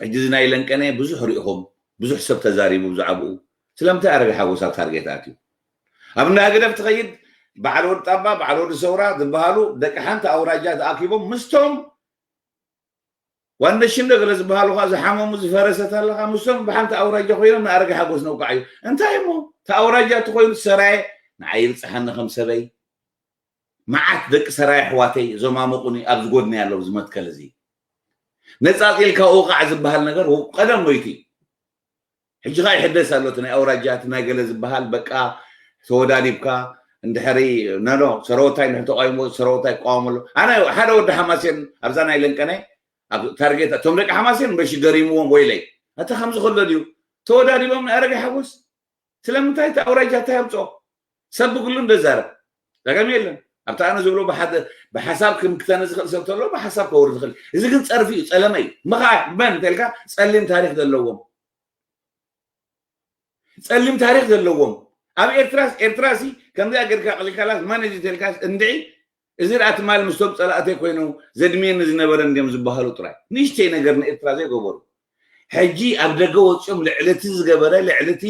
ሕጂ እዚ ናይ ለንቀነ ብዙሕ ርኢኹም፣ ብዙሕ ሰብ ተዛሪቡ ብዛዕባኡ። ስለምንታይ ኣረጋ ሓጎስ ኣብ ታርጌት ኣትዩ? ኣብ እንዳ ህግደፍ ትኸይድ፣ በዓል ወዲ ጣባ፣ በዓል ወዲ ሰውራ ዝበሃሉ ደቂ ሓንቲ ኣውራጃ ተኣኪቦም ምስቶም ዋንደ ሽንደ ገለ ዝበሃሉ ከዓ ዝሓመሙ ዝፈረሰት ኣለካ ምስቶም ብሓንቲ ኣውራጃ ኮይኖም ንኣረጋ ሓጎስ ነውቃዕ እዩ። እንታይ እሞ እቲ ኣውራጃ እቲ ኮይኑ ሰራየ ንዓይ ይብፅሓኒ ከም ሰበይ። መዓት ደቂ ሰራየ ኣሕዋተይ እዞም ኣመቑኒ ኣብዚ ጎድኒ ኣለዉ፣ እዚ መትከል እዚ ነፃፂልካ ውቃዕ ዝበሃል ነገር ቀደም ሞይቲ። ሕጂ ከዓ ይሕደስ ኣሎ እቲ ናይ ኣውራጃ እቲ ናይ ገለ ዝበሃል በቃ ተወዳዲብካ እንድሕሪ ነኖ ሰረወታይ እንድሕሪ ተቃዊሞ ሰረወታይ ይቃወም ኣሎ። ኣነ ሓደ ወዲ ሓማሴን ኣብዛ ናይ ለንቀነ ኣብ ታርጌት እቶም ደቂ ሓማሴን በሺ ገሪምዎም ወይለይ እቲ ከምዚ ከሎ ድዩ ተወዳዲቦም ንኣረጋይ ሓጎስ ስለምንታይ እቲ ኣውራጃ እንታይ ኣምፅኦ ሰብ ብግሉ እንደዛረብ ጸገም የለን ኣብቲ ኣነ ዝብሎ ብሓደ ብሓሳብ ክምክተነ ዝኽእል ሰብ ተሎ ብሓሳብ ከውርድ ዝኽእል እዚ ግን ፀርፊ እዩ ፀለመ እዩ ምኻ መን እንተልካ ፀሊም ታሪክ ዘለዎም ፀሊም ታሪክ ዘለዎም ኣብ ኤርትራስ ኤርትራሲ ከምዚኣ ገድካ ቀሊልካላስ መን እዚ ተልካስ እንድዒ እዚ ደኣ ትማል ምስቶም ጸላእተይ ኮይኑ ዘድምየኒ ዝነበረ እንድዮም ዝበሃሉ ጥራይ ንእሽተይ ነገር ንኤርትራ ዘይገበሩ ሕጂ ኣብ ደገ ወጺኦም ልዕሊ እቲ ዝገበረ ልዕሊ እቲ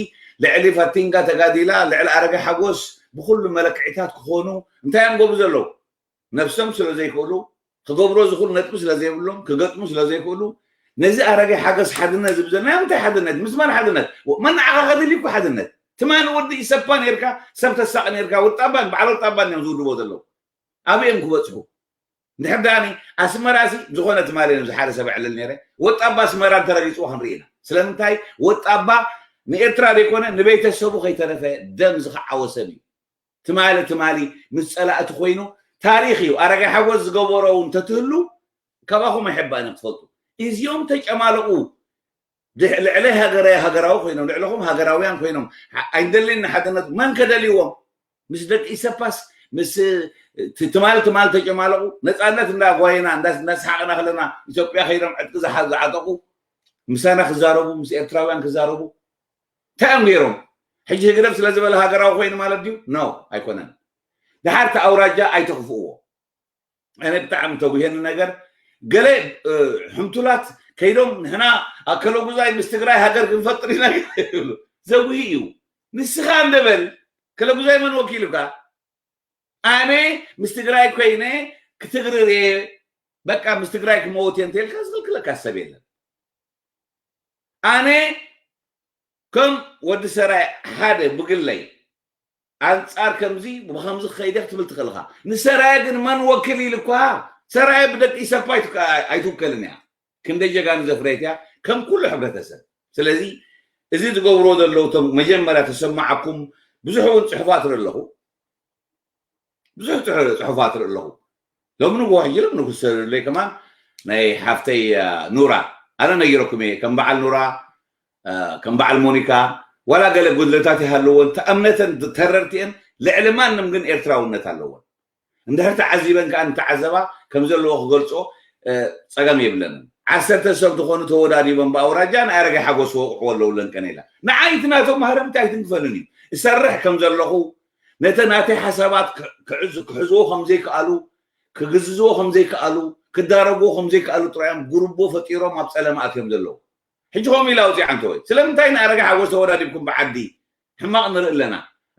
ልዕሊ ፋቲንጋ ተጋዲላ ልዕሊ ኣረጋይ ሓጎስ ብኩሉ መለክዒታት ክኾኑ እንታይ እዮም ገቡ ዘለዉ ነብሶም ስለ ዘይክእሉ ክገብሮ ዝኽእሉ ነጥቢ ስለ ዘይብሎም ክገጥሙ ስለ ዘይክእሉ ነዚ ኣረጋይ ሓገስ ሓድነት ዝብል ዘሎ ናይ ምንታይ ሓድነት ምስ መን ሓድነት መን ንዓኻ ከድሊ እኮ ሓድነት ትማሊ ወዲ ኢሰፓ ነርካ ሰብ ተሳቂ ነርካ ወጣባን በዓል ወጣባን እዮም ዝውድቦ ዘለዉ ኣበይ እዮም ክበፅሑ እንድሕር ዳኒ ኣስመራሲ ዝኾነ ትማሊ እዮም ዝሓደ ሰብ ዕልል ነረ ወጣባ ኣስመራ እንተረጊፅዎ ክንርኢ ኢና ስለምንታይ ወጣባ ንኤርትራ ዘይኮነ ንቤተሰቡ ከይተረፈ ደም ዝኸዓወ ሰብ እዩ ትማሊ ትማሊ ምስ ፀላእቲ ኮይኑ ታሪክ እዩ ኣረጋይ ሓጎስ ዝገበሮ እውን ተትህሉ ካባኹም ኣይሕባእን ክትፈልጡ እዚኦም ተጨማለቁ ልዕለይ ሃገራዊ ሃገራዊ ኮይኖም ልዕለኹም ሃገራውያን ኮይኖም ኣይንደልን ንሓድነት መን ከደልይዎም ምስ ደቂ ኢሰፓስ ምስ ትማል ትማል ተጨማለቁ ነፃነት እንዳ ጓይና እንዳስሓቅና ከለና ኢትዮጵያ ከይዶም ዕጥቂ ዝዓጠቁ ምሳና ክዛረቡ ምስ ኤርትራውያን ክዛረቡ እንታይ እዮም ገይሮም ሕጂ ህግደፍ ስለ ዝበለ ሃገራዊ ኮይኑ ማለት ድዩ ኖ ኣይኮነን ድሓር እቲ ኣውራጃ ኣይተኽፍእዎ ኣነ ብጣዕሚ ተጉሄኒ ነገር ገለ ሕምቱላት ከይዶም ንሕና ኣከለጉዛይ ምስ ትግራይ ሃገር ክንፈጥር ኢና ይብሉ ዘጉሂ እዩ ንስኻ እንደበል ከለጉዛይ መን ወኪሉካ ኣነ ምስ ትግራይ ኮይነ ክትግርር እየ በቃ ምስ ትግራይ ክመወት እየ እንተልካ ዝኽልክለካ ሰብ የለን ኣነ ከም ወዲ ሰራይ ሓደ ብግለይ ኣንጻር ከምዚ ብከምዚ ክኸይደ ክትብል ትኽእል ኢኻ ንሰራየ ግን መን ወክል ኢሉ እኳ ሰራየ ብደቂ ኢሰፓ ኣይትውከልን እያ ክንደይ ጀጋኑ ዘፍረየት እያ ከም ኩሉ ሕብረተሰብ ስለዚ እዚ ዝገብርዎ ዘለዉ ቶም መጀመርያ ተሰማዓኩም ብዙሕ እውን ፅሑፋት ርኢ ኣለኹ ብዙሕ ፅሑፋት ርኢ ኣለኹ ሎም ንግሆ ሕጂ ሎም ንጉስ ሰለለይ ከማን ናይ ሓፍተይ ኑራ ኣነ ነጊረኩም እየ ከም በዓል ኑራ ከም በዓል ሞኒካ ዋላ ገለ ጉድለታት ይሃለዎን ተኣምነተን ተረርቲአን ልዕሊ ማንም ግን ኤርትራውነት ኣለዎን እንድሕር ተዓዚበን ከዓ ንተዓዘባ ከም ዘለዎ ክገልፆ ፀገም የብለንን ዓሰርተ ሰብ ዝኾኑ ተወዳዲቦም ብኣውራጃ ንኣረጋይ ሓጎስ ወቕዕዎ ኣለዉ ለንቀነ ኢላ ንዓይ እቲ ናቶም ማህረምቲ ኣይትንክፈንን እዩ እሰርሕ ከም ዘለኹ ነተ ናተይ ሓሳባት ክሕዝዎ ከም ዘይከኣሉ ክግዝዝዎ ከም ዘይከኣሉ ክዳረግዎ ከም ዘይከኣሉ ጥራዮም ጉርቦ ፈጢሮም ኣብ ጸለማ ኣትዮም ዘለዉ ሕጂ ከምኡ ኢላ ኣውፂዓ እንተወይ ስለምንታይ ንኣረጋ ሓጎስ ተወዳዲብኩም ብዓዲ ሕማቕ ንርኢ ኣለና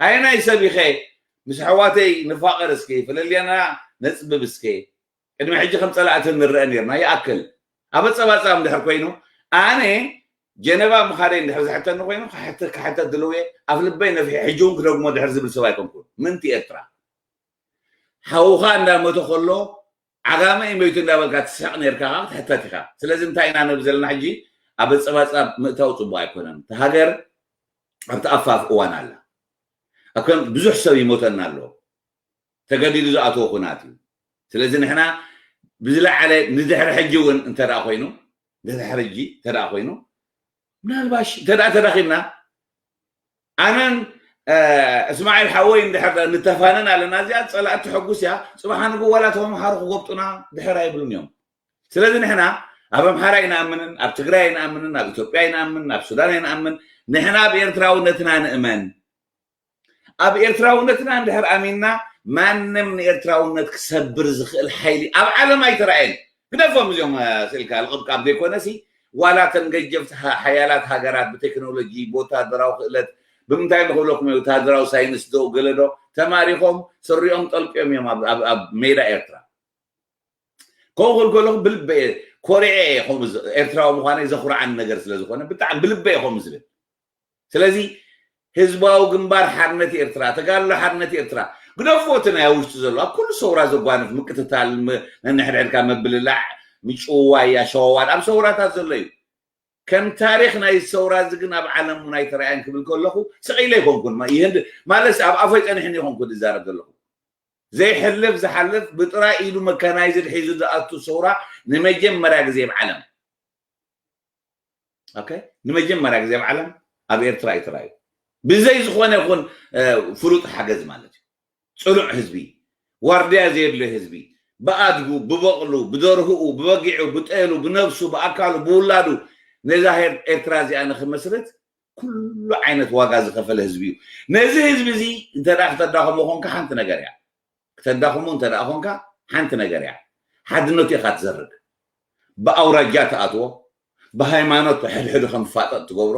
ኣየናይ ሰብ ኢኸ ምስ ኣሕዋተይ ንፋቐር እስኪ ፈለልያና ነፅብብ እስኪ ቅድሚ ሕጂ ከም ፀላእቲ ንረአ ነርና ይኣክል ኣብ ኣፀባፃብ እንድሕር ኮይኑ ኣነ ጀነባ ምኻደይ እንድሕር ዝሕተኒ ኮይኑ ክሕተት ድልው እየ ኣብ ልበይ ነፊሐ ሕጂ እውን ክደግሞ ድሕር ዝብል ሰብ ኣይኮንኩን ምንቲ ኤርትራ ሓውኻ እንዳመተ ከሎ ዓጋመ እዩ መይቱ እንዳበልካ ትስሕቕ ነርካ ከዓ ክትሕተት ኢኻ ስለዚ እንታይ ኢና ንብል ዘለና ሕጂ ኣብ ኣፀባፃብ ምእታው ፅቡቅ ኣይኮነን እቲ ሃገር ኣብቲ ኣፋፍ እዋን ኣላ ኣብ ከም ብዙሕ ሰብ ይሞተና ኣሎ ተገዲዱ ዝኣተወ ኩናት እዩ ስለዚ ንሕና ብዝለዓለ ንድሕሪ ሕጂ እውን እንተ ኮይኑ ድሕሪ ሕጂ እንተ ኮይኑ ምናልባሽ እንተ ተዳኺምና ኣነን እስማዒል ሓወይ እንድሕር ንተፋነን ኣለና እዚኣ ፀላእቲ ሕጉስ እያ ፅባሕ ንግ ዋላ ተምሃሮ ክጎብጡና ድሕር ኣይብሉን እዮም ስለዚ ንሕና ኣብ ኣምሓራ ኣይንኣምንን ኣብ ትግራይ ኣይንኣምንን ኣብ ኢትዮጵያ ኣይንኣምን ኣብ ሱዳን ኣይንኣምን ንሕና ብኤርትራውነትና ንእመን ኣብ ኤርትራውነትና እንድሕር ኣሚንና ማንም ንኤርትራውነት ክሰብር ዝኽእል ሓይሊ ኣብ ዓለም ኣይተረኣየን ግደፎም እዚኦም ስእልካ ልቕብቃብ ዘይኮነሲ ዋላ ተን ገጀፍቲ ሓያላት ሃገራት ብቴክኖሎጂ፣ ብወታደራዊ ክእለት፣ ብምንታይ ንኽብለኩም እየ፣ ወታደራዊ ሳይንስ ዶ ገለ ዶ ተማሪኾም ስሪኦም ጠልቅዮም እዮም ኣብ ሜዳ ኤርትራ። ከምኡ ክብል ከለኹ ብልበ እየ ኮሪዐ እየ፣ ከምኡ ኤርትራዊ ምዃነይ ዘኹርዓኒ ነገር ስለ ዝኾነ ብጣዕሚ ብልበ እየ ከምኡ ዝብል። ስለዚ ህዝባዊ ግንባር ሓርነት ኤርትራ፣ ተጋድሎ ሓርነት ኤርትራ፣ ግደፍዎ እቲ ናይ ውሽጢ ዘሎ ኣብ ኩሉ ሰውራ ዘጓንፍ ምቅትታል፣ ነንሕድሕድካ ምብልላዕ፣ ምጭውዋይ፣ ኣሸዋዋድ ኣብ ሰውራታት ዘሎ እዩ። ከም ታሪኽ ናይ ሰውራ እዚ ግን ኣብ ዓለም እውን ኣይተረኣየን ክብል ከለኹ ስቕ ኢለ ኣይኮንኩን። ይህንድ ማለት ኣብ ኣፈይ ጸኒሕኒ ይኾንኩ ዝዛረብ ዘለኹ። ዘይሕልፍ ዝሓልፍ ብጥራይ ኢዱ መካናይዝድ ሒዙ ዝኣቱ ሰውራ ንመጀመርያ ግዜ ኣብ ዓለም፣ ኦኬ፣ ንመጀመርያ ግዜ ኣብ ዓለም ኣብ ኤርትራ እዩ ተራእዩ። ብዘይ ዝኾነ ይኹን ፍሉጥ ሓገዝ ማለት እዩ። ጽኑዕ ህዝቢ፣ ዋርድያ ዘየድልዮ ህዝቢ፣ ብኣድጉ፣ ብበቕሉ፣ ብደርህኡ፣ ብበጊዑ፣ ብጤሉ፣ ብነብሱ፣ ብኣካሉ፣ ብውላዱ ነዛ ኤርትራ እዚኣ ንኽመስርት ኩሉ ዓይነት ዋጋ ዝኸፈለ ህዝቢ እዩ። ነዚ ህዝቢ እዚ እንተ ደኣ ክተዳኽሞ ኾንካ ሓንቲ ነገር እያ። ክተዳኽሞ እንተ ደኣ ኾንካ ሓንቲ ነገር እያ። ሓድነቱ ኢኻ ትዘርግ። ብኣውራጃ ትኣትዎ፣ ብሃይማኖት ሕድሕዱ ከም ዝፋጠጥ ትገብሮ።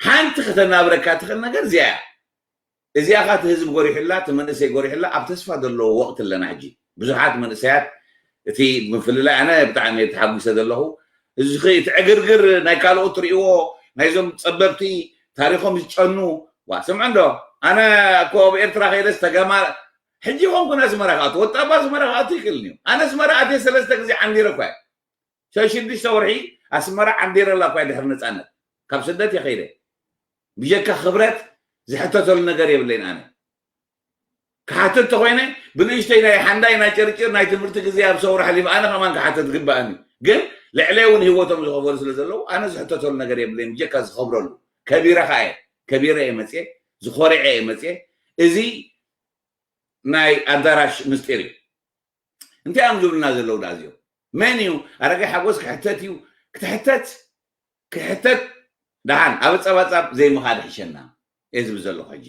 ሓንቲ ክተናብረካ ትኽእል ነገር እዚኣ እያ። እዚኣ ኸ እቲ ህዝቢ ጎሪሑላ፣ እቲ መንእሰይ ጎሪሑላ፣ ኣብ ተስፋ ዘለዎ ወቕቲ ኣለና ሕጂ። ብዙሓት መንእሰያት እቲ ምፍልላይ ኣነ ብጣዕሚ እየ ተሓጒሰ ዘለኹ። እዚ ኸ እቲ ዕግርግር ናይ ካልኦት ትርእይዎ፣ ናይዞም ጸበብቲ ታሪኾም ዝጨኑ፣ ዋ፣ ስምዑ እንዶ፣ ኣነ እኮ ኣብ ኤርትራ ከይደስ ተጋማ-፣ ሕጂ ኮንኩን ኣስመራ ክኣቱ፣ ወጣባ ኣስመራ ክኣቱ ይክእልን እዩ። ኣነ ኣስመራ ኣትየ ሰለስተ ግዜ ዓንዲረ እኳ እየ። ሸ-፣ ሽዱሽተ ወርሒ ኣስመራ ዓንዲረ ኣላ እኳ እየ ድሕሪ ነጻነት። ካብ ስደት እየ ከይደ። ብጀካ ክብረት ዝሕተተሉ ነገር የብለይን ኣነ። ክሓትት ተኾይነ ብንእሽተይ ናይ ሓንዳይ ናይ ጭርጭር ናይ ትምህርቲ ግዜ ኣብ ሰውራ ኣሕሊፈ ኣነ ከማን ክሓትት ግባእኒ። ግን ልዕለይ እውን ህይወቶም ዝኸፈሉ ስለ ዘለዉ ኣነ ዝሕተተሉ ነገር የብለይን ብጀካ ዝኸብረሉ። ከቢረ ከኣ እየ፣ ከቢረ እየ መጽየ፣ ዝኾሪዐ እየ መጽየ። እዚ ናይ ኣዳራሽ ምስጢር እዩ። እንታይ እዮም ዝብሉና ዘለዉ ደኣ እዚኦም? መን እዩ ኣረጋይ ሓጎስ ክሕተት እዩ? ክትሕተት ክሕተት ደሓን ኣብ ጸባጻብ ዘይምኻድ ይሕሸና እየ ዝብል ዘለኹ። ሕጂ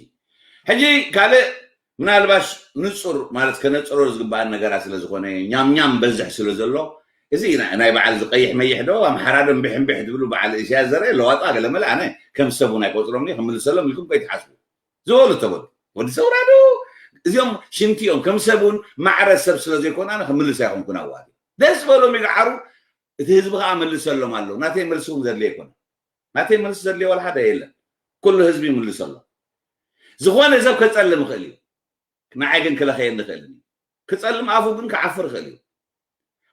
ሕጂ ካልእ ምናልባሽ ንጹር ማለት ከነጽሮ ዝግባኣን ነገራት ስለ ዝኾነ ኛም ኛም በዝሕ ስለ ዘሎ እዚ ናይ በዓል ዝቀይሕ መይሕ ዶ ኣምሓራ ዶ እምቢሕ እምቢሕ ትብሉ በዓል እስያስ ዘርአ ለዋጣ ገለመለ ኣነ ከም ሰብ እውን ኣይቆጽሮም እየ ክምልሰሎም ኢልኩም ከይትሓስቡ ዝበሉ ተበሉ። ወዲ ሰውራ ዶ እዚኦም ሽንቲ እዮም ከም ሰብ እውን ማዕረ ሰብ ስለ ዘይኮኑ ኣነ ክምልስ ኣይኮንኩን ኣዋዲ ደስ በሎም ይግዓሩ። እቲ ህዝቢ ከዓ መልሰሎም ኣለዉ። ናተይ መልሲ እውን ዘድልየ ኣይኮነ። ናተይ መልሲ ዘድልየ ዋላ ሓደ የለን። ኩሉ ህዝቢ ይምልሰሎም። ዝኾነ ሰብ ከጸልም ይኽእል እዩ። ንዓይ ግን ክለኸየኒ ይኽእል እዩ። ክጸልም ኣፉ ግን ክዓፍር ይኽእል እዩ።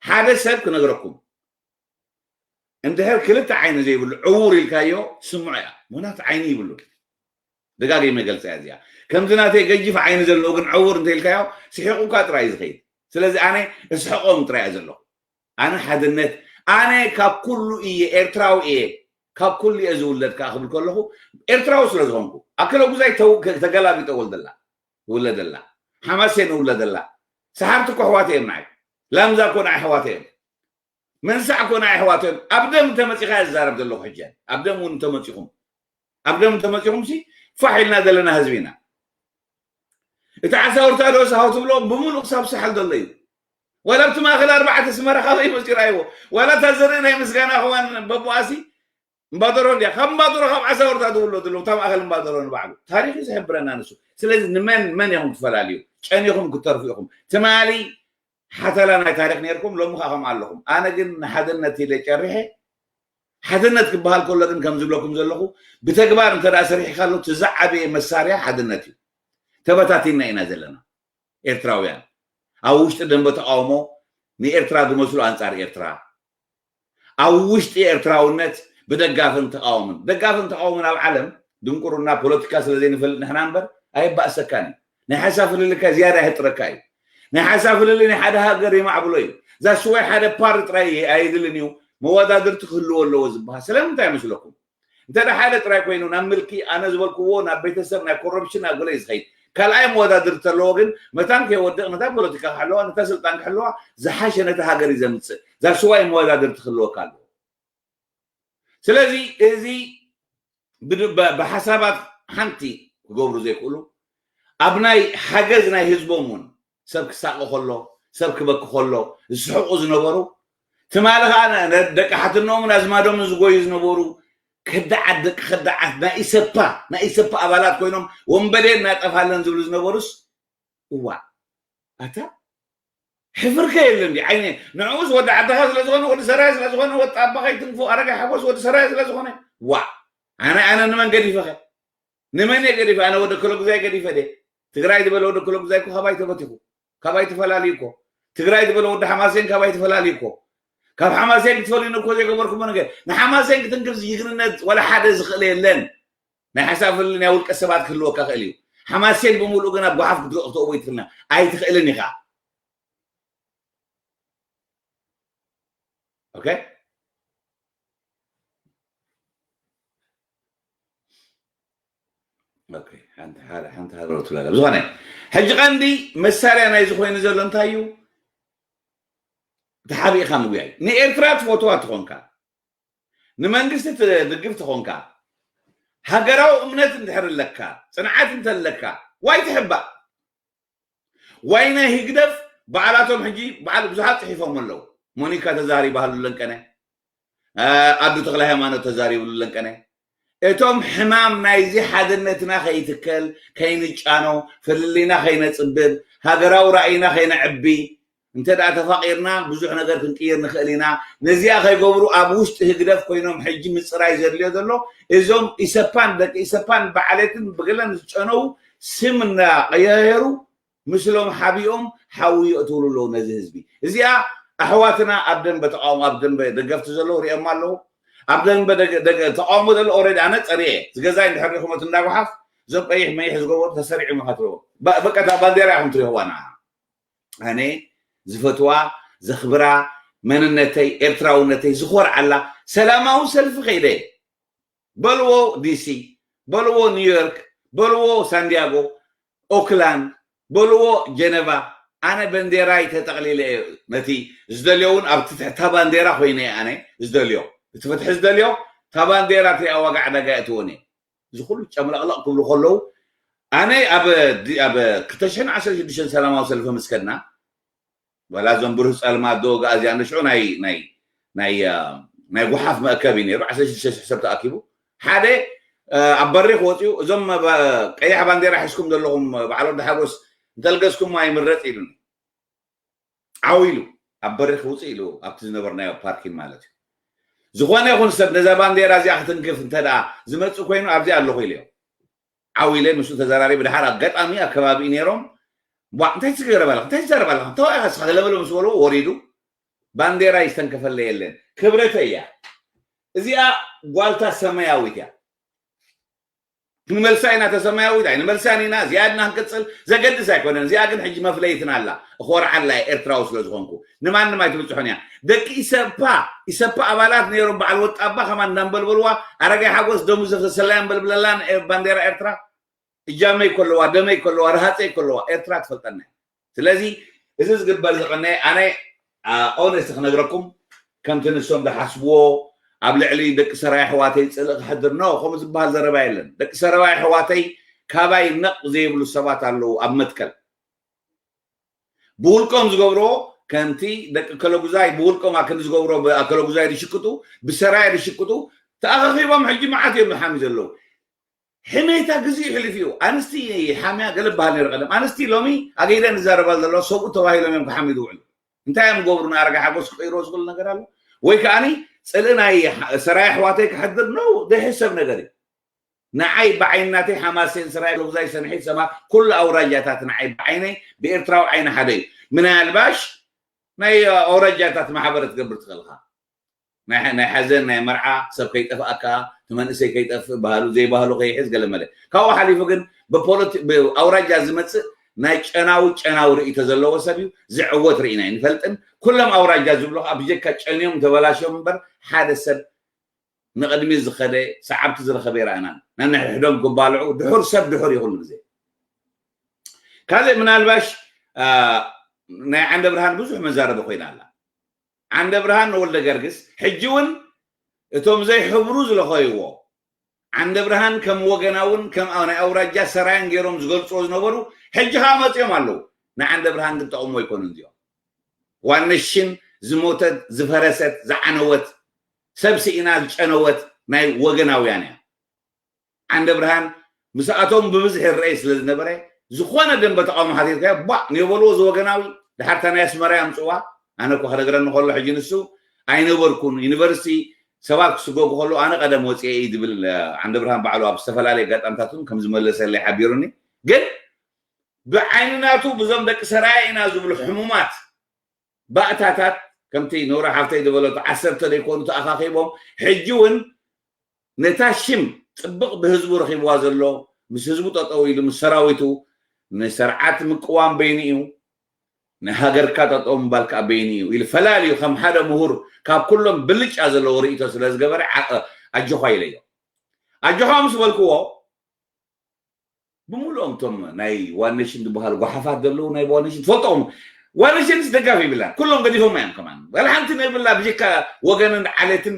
ሓደ ሰብ ክነግረኩም እንድሕር ክልተ ዓይኒ ዘይብሉ ዕውር ኢልካዮ ስምዖ እያ። ምኽንያቱ ዓይኒ ይብሉ። ደጋጊመ ገልጸ እያ እዚኣ። ከምዚ ናተይ ገጂፍ ዓይኒ ዘለዎ ግን ዕውር እንተ ኢልካዮ ስሒቑካ ጥራይ እዩ ዝኸይድ። ስለዚ ኣነ እስሕቖም ጥራይ እየ ዘለኹ። ኣነ ሓድነት ኣነ ካብ ኩሉ እየ ኤርትራዊ እየ ካብ ኩሉ እየ ዝውለድ ከዓ ክብል ከለኹ ኤርትራዊ ስለ ዝኾንኩ ኣክለ ጉዛይ ተው- ተገላቢጠ ወልደላ ውለደላ ሓማሴን ውለደላ ሰሓርቲ ኮ ኣሕዋት እዮም ንዓይ ላምዛ ኮ ንዓይ ኣሕዋት እዮም መንሳዕ ኮ ንዓይ ኣሕዋት እዮም ኣብ ደም እንተመፂኻ እየ ዝዛረብ ዘለኹ ሕጂ ኣብ ደም እውን እንተመፂኹም ኣብ ደም እንተመፂኹም ሲ ፋሕ ኢልና ዘለና ህዝቢ ኢና እቲ ዓሳውርታ ዶ ሳሆ ትብሎ ብምሉእ ክሳብ ሳሕል ዘሎ እዩ ዋላ ኣብቲ ማእኸል ኣርባዕተ ስመራ ካበይ መፂኡ ራይዎ ዋላ እታ ዘርኢ ናይ ምስጋና ክዋን በቦኣሲ እምባደሮ እንድያ ካብ እምባደሮ ካብ ዓሳውርታ ዝውለዱ ኣለዉ እታ ማእኸል እምባደሮ ንባዕሉ ታሪክ እዩ ዝሕብረና ንሱ ስለዚ ንመን መን ኢኹም ትፈላልዩ ጨኒኹም ክትተርፉ ኢኹም ትማሊ ሓተላ ናይ ታሪክ ነርኩም ሎሚ ከዓ ከምኡ ኣለኹም ኣነ ግን ንሓድነት ኢለ ጨሪሐ ሓድነት ክበሃል ከሎ ግን ከም ዝብለኩም ዘለኹ ብተግባር እንተ ሰሪሕካሉ እቲ ዝዓበየ መሳርያ ሓድነት እዩ ተበታቲና ኢና ዘለና ኤርትራውያን ኣብ ውሽጢ ደንበ ተቃውሞ ንኤርትራ ዝመስሉ ኣንጻር ኤርትራ ኣብ ውሽጢ ኤርትራውነት ብደጋፍን ተቃውምን ደጋፍን ተቃውምን ኣብ ዓለም ድንቁርና ፖለቲካ ስለ ዘይንፈልጥ ንሕና እምበር ኣየባእሰካን እዩ ናይ ሓሳብ ፍልልካ ዝያዳ ይህጥረካ እዩ ናይ ሓሳብ ፍልልይ ናይ ሓደ ሃገር የማዕብሎ እዩ ዛስዋይ ሓደ ፓር ጥራይ ኣየድልን እዩ መወዳድርቲ ክህልዎ ኣለዎ ዝበሃል ስለምንታይ ይመስለኩም እንተ ሓደ ጥራይ ኮይኑ ናብ ምልኪ ኣነ ዝበልክዎ ናብ ቤተሰብ ናይ ኮረፕሽን ናብ ገለ እዩ ዝኸይድ ካልኣይ መወዳድርቲ ኣለዎ ግን መታን ከይወድቕ ነታ ፖለቲካ ክሕለዋ ነታ ስልጣን ክሕለዋ ዝሓሸ ነታ ሃገር እዩ ዘምፅእ ዛስዋይ መወዳድርቲ ክህልወካ ኣለዎ ስለዚ እዚ ብሓሳባት ሓንቲ ክገብሩ ዘይክእሉ ኣብ ናይ ሓገዝ ናይ ህዝቦም እውን ሰብ ክሳቐ ከሎ ሰብ ክበኪ ከሎ ዝስሕቁ ዝነበሩ ትማሊ ከዓ ነ- ነ- ደቂ ሓትኖምን ኣዝማዶምን ዝጎዩ ዝነበሩ ከዳዓት ደቂ ከዳዓት ናይ ኢሰፓ ናይ ኢሰፓ ኣባላት ኮይኖም ወንበዴ እናጠፋለን ዝብሉ ዝነበሩስ እዋ ኣታ ሕፍርከ የለን ዲ ዓይነ ንዕኡስ ወዲ ዓድኻ ስለ ዝኾነ ወዲ ሰራይ ስለ ዝኾነ ወዲ ኣባኻ ይትንክፎ ኣረጋይ ሓጎስ ወዲ ሰራይ ስለ ዝኾነ ዋ ኣነ ኣነ ንመን ገዲፈኸ ንመን እየ ገዲፈ ኣነ ወደ ክለጉዛይ ገዲፈ ደ ትግራይ ዝበለ ወደ ክለጉዛይ እኮ ካባይ ተበቲኹ ካባይ ተፈላልዩ እኮ ትግራይ ዝበለ ወዲ ሓማሴን ካባይ ተፈላልዩ እኮ ካብ ሓማሴን ክትፈልዩኒ እኮ ዘይገበርኩሞ ነገር ንሓማሴን ክትንክፍ ዝጅግንነት ወላ ሓደ ዝኽእል የለን ናይ ሓሳብ ፍልልይ ናይ ውልቀ ሰባት ክህልወካ ክእል እዩ ሓማሴን ብምሉእ ግን ኣብ ጓሓፍ ክትእትዎ ይትኽልና ኣይትኽእልን ኢኻ okay okay ሓንቲ ሓደ ሓንቲ ሓደ ትብላ ዝኾነ ሕጂ ቀንዲ መሳርያ ናይ ዝኾይኑ ዘሎ እንታይ እዩ ተሓቢእካ ምጉያይ ንኤርትራ ትፈትዋ ትኾንካ ንመንግስቲ ትድግፍ ትኾንካ ሃገራዊ እምነት እንድሕር ኣለካ ፅንዓት እንተለካ ዋይ ትሕባእ ዋይነ ህግደፍ በዓላቶም ሕጂ በዓል ብዙሓት ፅሒፎም ኣለዉ ሞኒካ ተዛሪባሉ ለንቀነ ኣዱ ተክለ ሃይማኖት ተዛሪብሉ ለንቀነ እቶም ሕማም ናይዚ ሓድነትና ከይትከል ከይንጫኖ ፍልልይና ከይነፅብብ ሃገራዊ ራእይና ከይነዕቢ እንተ ደኣ ተፋቒርና ብዙሕ ነገር ክንቅይር ንኽእል ኢና። ነዚኣ ከይገብሩ ኣብ ውሽጢ ህግደፍ ኮይኖም ሕጂ ምፅራይ ዘድልዮ ዘሎ እዞም ኢሰፓን ደቂ ኢሰፓን ብዓሌትን ብገለን ዝጨነዉ ስም እናቐያየሩ ምስሎም ሓቢኦም ሓዊ የእትውሉ ኣለዉ ነዚ ህዝቢ። እዚኣ ኣሕዋትና ኣብ ደንበ ተቃውሞ ኣብ ደንበ ደገፍቲ ዘለዉ ሪኦማ ኣለዉ። ኣብ ደንበ ተቃውሞ ዘሎ ኦረዲ ኣነ ፀሪየ ዝገዛይ እንድሕር ሪኹሞ እቲ እንዳጓሓፍ እዞም ቀይሕ መይሕ ዝገበሩ ተሰሪዖም ኢኻ ትረኽቦም። በቃ እታ ባንዴራ ኢኹም ትሪኽዋ ንዓ። ኣነ ዝፈትዋ ዘኽብራ መንነተይ ኤርትራውነተይ ዝኾርዓላ ሰላማዊ ሰልፊ ከይደ በልዎ ዲሲ በልዎ ኒውዮርክ በልዎ ሳንዲያጎ ኦክላንድ በልዎ ጀነቫ ኣነ በንዴራይ ተጠቕሊለ እየ ነቲ ዝደልዮ እውን ኣብቲ ትሕታ ባንዴራ ኮይነ እየ ኣነ ዝደልዮ እቲ ፍትሒ ዝደልዮ እታ ባንዴራ እቲኣ ዋጋ ዕዳጋ የእትዎን እየ እዚ ኩሉ ጨምለቕለቕ ክብሉ ከለዉ ኣነ ኣብ ኣብ ክልተ ሽሕን ዓሰርተ ሽዱሽተን ሰላማዊ ሰልፊ ምስ ከድና ዋላ እዞም ብሩህ ጸልማት ዶ ጋእዝያን ንሽዑ ናይ ናይ ናይ ናይ ጉሓፍ መእከቢ ነይሩ ዓሰርተ ሽዱሽተ ሽሕ ሰብ ተኣኪቡ ሓደ ኣብ በሪኽ ወፂኡ እዞም ቀያሕ ባንዴራ ሒዝኩም ዘለኹም በዓል ወዲ ሓጎስ እንተልገስኩሞ ኣይምረፅ ኢሉኒ ዓው ኢሉ ኣብ በሪኽ ውፅእ ኢሉ ኣብቲ ዝነበርናዮ ፓርኪን ማለት እዩ ዝኾነ ይኹን ሰብ ነዛ ባንዴራ እዚኣ ክትንክፍ እንተ ደኣ ዝመፅእ ኮይኑ ኣብዚ ኣለኹ ኢለዮ ዓው ኢለ ምስኡ ተዘራሪበ ድሓር ኣጋጣሚ ኣብ ከባቢኡ ነይሮም ቧዕ እንታይ ትገረብ ኣለኻ እንታይ ትዛረብ ኣለኻ እንታይ ዋኢኻ ንስኻ ገለመለ ምስ በልዎ ወሪዱ ባንዴራ ይስተንከፈለ የለን ክብረተይ እያ እዚኣ ጓልታ ሰማያዊት እያ ክንመልሳ ኢና ተሰማያዊት ኣይንመልሳን ኢና እዚኣ ድና ክንቅፅል ዘገድስ ኣይኮነን እዚኣ ግን ሕጂ መፍለይትን ኣላ እኾርዓላ እየ ኤርትራዊ ስለ ዝኾንኩ ንማንም ኣይትብፅሖን እያ ደቂ ኢሰፓ ኢሰፓ ኣባላት ነይሮም በዓል ወጣባ ከማን እንዳንበልበልዋ ኣረጋይ ሓጎስ ደሙ ዘፍሰሰላ ያንበልብለላን ባንዴራ ኤርትራ እጃመይ ከለዋ ደመይ ከለዋ ረሃፀይ ከለዋ ኤርትራ ትፈልጠና ስለዚ እዚ ዝግበር ዝቐነየ ኣነ ኦነስት ክነግረኩም ከምቲ ንሶም ዝሓስብዎ ኣብ ልዕሊ ደቂ ሰራይ ኣሕዋተይ ፅልእ ክሕድር ኖ ከምኡ ዝበሃል ዘረባ የለን ደቂ ሰራይ ኣሕዋተይ ካባይ ነቕ ዘይብሉ ሰባት ኣለዉ ኣብ መትከል ብውልቆም ዝገብርዎ ከምቲ ደቂ ከለጉዛይ ብውልቆም ኣክንዲ ዝገብሮ ኣከለጉዛይ ዝሽቅጡ ብሰራይ ዝሽቅጡ ተኣኻኺቦም ሕጂ መዓት እዮም ዝሓሚ ዘለዉ ሕሜታ ግዜ ይሕልፍ እዩ ኣንስቲ ሓምያ ገለ በሃል ነይሩ ቀደም ኣንስቲ ሎሚ ኣገይደን ዝዛረባ ዘለዋ ሰብኡ ተባሂሎም እዮም ክሓሚ ዝውዕሉ እንታይ እዮም ገብሩ ንኣረጋ ሓጎስ ክቀይሮ ዝኽእል ነገር ኣሎ ወይ ከዓኒ ፅልእ ናይ ሰራይ ኣሕዋተይ ክሕድር ነው ዘይሕሰብ ነገር እዩ ንዓይ ብዓይኒ ናተይ ሓማሴን ሰራይ ሎብዛይ ሰንሒት ሰማ ኩሉ ኣውራጃታት ንዓይ ብዓይነይ ብኤርትራዊ ዓይኒ ሓደ እዩ ምናልባሽ ናይ ኣውራጃታት ማሕበረ ትገብር ትኽእልካ ናይ ሓዘን ናይ መርዓ ሰብ ከይጠፍኣካ እቲ መንእሰይ ከይጠፍእ ባህሉ ዘይባህሉ ከይሕዝ ገለመለ ካብኡ ሓሊፉ ግን ብኣውራጃ ዝመፅእ ናይ ጨናዊ ጨናዊ ርእይቶ ዘለዎ ሰብ እዩ ዝዕወት ርኢና ይንፈልጥን ኩሎም ኣውራጃ ዝብሉ ከዓ ብጀካ ጨንዮም ተበላሽዮም እምበር ሓደ ሰብ ንቕድሚት ዝኸደ ሰዓብቲ ዝረኸበ ይረኣናን ነንሕድሕዶም ክባልዑ ድሑር ሰብ ድሑር እዩ ኩሉ ግዜ ካልእ ምናልባሽ ናይ ዓንደ ብርሃን ብዙሕ መዛረቢ ኮይና ኣላ ዓንደ ብርሃን ንወልደ ገርግስ ሕጂ እውን እቶም ዘይሕብሩ ዝለኸይዎ ዓንደ ብርሃን ከም ወገናውን ከም ናይ ኣውራጃ ሰራያን ገይሮም ዝገልፅዎ ዝነበሩ ሕጂ ከዓ መፅኦም ኣለዉ ንዓንደ ብርሃን ግን ጠቕሞ ኣይኮኑን እዚኦም ዋነሽን ዝሞተት፣ ዝፈረሰት፣ ዝዓነወት፣ ሰብ ስኢና ዝጨነወት ናይ ወገናውያን እያ። ዓንደ ብርሃን ምስኣቶም ብብዝሒ ይረኣይ ስለ ዝነበረ፣ ዝኾነ ደንበ ተቃውሞ ሓቲትካዮ፣ ቧዕ ንበልዎ ዝወገናዊ፣ ድሓር እታ ናይ ኣስመራ ኣምፅዋ። ኣነ እኮ ክነግረኒ ከሎ ሕጂ ንሱ ኣይነበርኩን፣ ዩኒቨርሲቲ ሰባት ክስጎጉ ከሎ ኣነ ቀደም ወፅኤ እዩ ዝብል ዓንደ ብርሃን ባዕሉ ኣብ ዝተፈላለየ ኣጋጣምታት እውን ከም ዝመለሰለይ ሓቢሩኒ። ግን ብዓይኒ ናቱ ብዞም ደቂ ሰራየ ኢና ዝብሉ ሕሙማት ባእታታት ከምቲ ኖራ ሓፍተይ ዝበለቶ ዓሰርተ ዘይኮኑ ተኣኻኺቦም ሕጂ እውን ነታ ሽም ፅብቕ ብህዝቡ ረኺብዋ ዘሎ ምስ ህዝቡ ጠጠው ኢሉ ምስ ሰራዊቱ ንሰርዓት ምቅዋም በይኑ እዩ፣ ንሃገርካ ጠጠው ምባል ከዓ በይኑ እዩ ኢሉ ፈላልዩ ከም ሓደ ምሁር ካብ ኩሎም ብልጫ ዘለዎ ርእይቶ ስለ ዝገበረ ዓ- ኣጆኻ ኢለዮ። ኣጆኻ ምስ በልክዎ ብምሉኦም እቶም ናይ ዋን ኔሽን ዝበሃሉ ጓሓፋት ዘለዉ ናይ ዋን ኔሽን ትፈልጦም። ዋን ኔሽንስ ደጋፊ ይብላን፣ ኩሎም ገዲፎም እዮም ከማን። ዋላ ሓንቲ ነብላ ብጀካ ወገንን ዓሌትን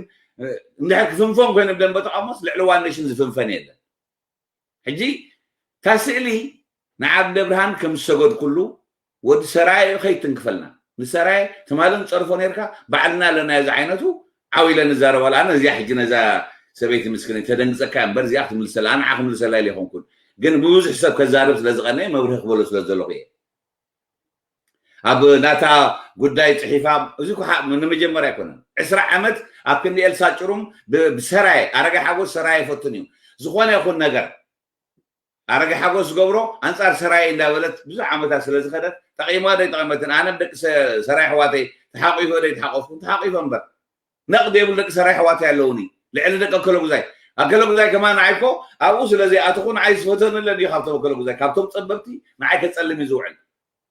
እንድሕር ክፍንፎም ኮይነ ብደንበ ተቃውሞስ ልዕሊ ዋን ኔሽን ዝፍንፈን የለን። ሕጂ እታ ስእሊ ንዓብደ ብርሃን ከም ዝሰገድኩሉ ወዲ ሰራየ እዩ ከይትንክፈልና። ንሰራየ ትማሊ ንፀርፎ ነርካ ባዕልና ኣለና እዚ ዓይነቱ ዓው ኢለ ንዛረባሉ። ኣነ እዚኣ ሕጂ ነዛ ሰበይቲ ምስክነይ ተደንግፀካ እምበር እዚኣ ክትምልሰላ ንዓ ክምልሰላ ኢለ ይኾንኩን፣ ግን ብብዙሕ ሰብ ከዛርብ ስለ ዝቐነየ መብርሂ ክበሎ ስለ ዘለኹ እየ። ኣብ ናታ ጉዳይ ፅሒፋ እዚ እኮ ሓ- ንመጀመርያ ኣይኮነን። ዕስራ ዓመት ኣብ ክንዲ ኤልሳ ጭሩም ብ- ብሰራየ ኣረጋ ሓጎስ ሰራየ ይፈትን እዩ። ዝኾነ ይኹን ነገር ኣረጋ ሓጎስ ዝገብሮ ኣንፃር ሰራየ እንዳበለት ብዙሕ ዓመታት ስለ ዝኸደት ጠቒማ ዶ ኣይጠቐመትን? ኣነ ደቂ ሰ- ሰራየ ኣሕዋተይ ተሓቂፈ ዶ ኣይተሓቆፍኩን? ተሓቂፈ እምበር ነቕዲ የብሉ። ደቂ ሰራየ ኣሕዋተይ ኣለውኒ ልዕሊ ደቂ ኣከለጉዛይ። ኣከለጉዛይ ከማን ንዓይ እኮ ኣብኡ ስለ ዘይኣተኹ ንዓይ ዝፈተነለን እዩ። ካብቶም ኣከለጉዛይ ካብቶም ፀበብቲ ንዓይ ከፀልም እዩ ዝውዕል።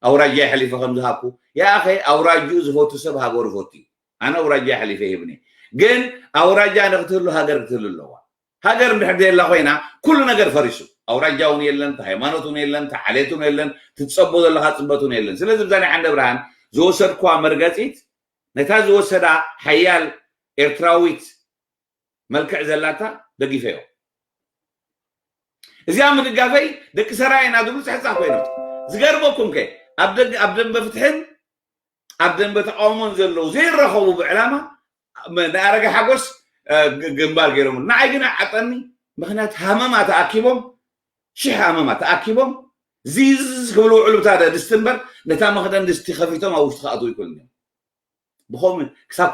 ኣውራጃ ይሕሊፈ ከም ዝሃብኩ ያኸ ኣውራጅኡ ዝፈቱ ሰብ ሃገሩ ፈቱ እዩ። ኣነ ኣውራጃ ይሕሊፈ ይህብኒ። ግን ኣውራጃ ንክትህሉ ሃገር ክትህሉ ኣለዋ። ሃገር እንድሕር ዘየላ ኮይና ኩሉ ነገር ፈሪሱ። ኣውራጃ እውን የለን፣ ሃይማኖት እውን የለን፣ ዓሌት እውን የለን፣ ትፀቦ ዘለካ ፅበት እውን የለን። ስለዚ ብዛ ናይ ዓንደ ብርሃን ዝወሰድኩዋ መርገፂት ነታ ዝወሰዳ ሓያል ኤርትራዊት መልክዕ ዘላታ ደጊፈዮ። እዚኣ ምድጋፈይ ደቂ ሰራየ ኢና ዝብሉ ፅሕፃ ኮይኖም ዝገርመኩም ከ ኣብ ደግ- ኣብ ደንበ ፍትሕን ኣብ ደንበ ተቃውሞን ዘለዉ ዘይረኸቡ ብዕላማ ንኣረጋ ሓጎስ እ፣ ግ- ግንባር ገይሮም ንዓይ ግን ዓጠኒ። ምክንያት ሃመማ ተኣኪቦም ሽሕ ሃመማ ተኣኪቦም ዚዝ ክብሉ ውዕሉ ብታ ድስቲ እምበር ነታ መክደን ድስቲ ከፊቶም ኣብ ውሽጢ ክኣትዉ ይክእሉ እዮም። ብኸምኡ ክሳብ